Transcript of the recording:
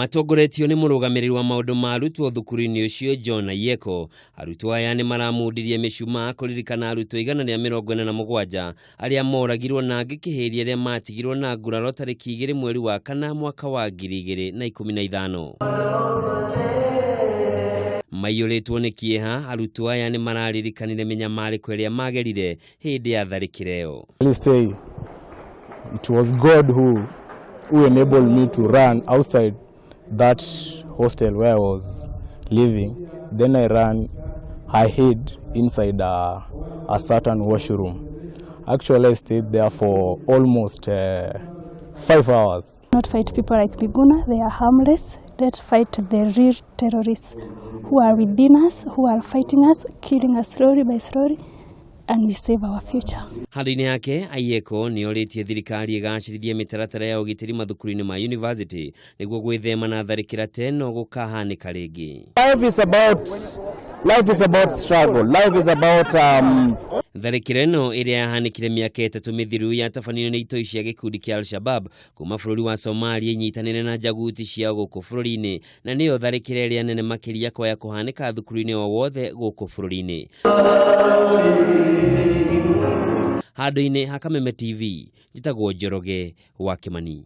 Matongoretio nĩ mũrũgamĩrĩri wa maũndũ ma arutwo thukuru-inĩ ũcio John Ayieko. Arutwo aya nĩ maramundirie mĩcumaa kũririkana arutwo 147 arĩa moragirwo na angĩ kĩhĩri arĩa matigirwo na nguraro tarĩki 2 mweri wa 4 mwaka wa 2015. Maiyũrĩtwo nĩ kĩeha, arutwo aya nĩ mararirikanire mĩnyamarĩko ĩrĩa magerire hĩndĩ ya tharĩkĩra ĩyo. Let's say it was God who enabled me to run outside that hostel where I was living. Then I ran, I hid inside a certain washroom. Actually, I stayed there for almost 5 hours. Not fight people like Miguna, they are harmless. Let's fight the real terrorists who are within us, who are fighting us, killing us slowly by slowly, and we save our future. Handũ-inĩ yake, Ayieko nĩ orĩtie thirikari ĩgacĩrithie mĩtaratara ya ũgitĩri mathukuru-inĩ ma university nĩguo gwĩthema na tharĩkĩra ta ĩno gũkahanĩka rĩngĩ. Life is about struggle. Life is about Tharĩkĩro ĩno ĩrĩa yahanĩkire mĩaka 3 mĩthiru yatabanĩrio nĩ itoi cia gĩkundi kĩa Al-Shabab kuma bũrũri wa Somalia inyitanĩire na njaguti ciao gũkũ bũrũri-inĩ, na nĩyo tharĩkĩra ĩrĩa nene makĩria kwaya kũhanĩka thukuru-inĩ o wothe gũkũ bũrũri-inĩ. Handũ-inĩ ha Kameme TV, njĩtagwo Njoroge wa Kĩmani.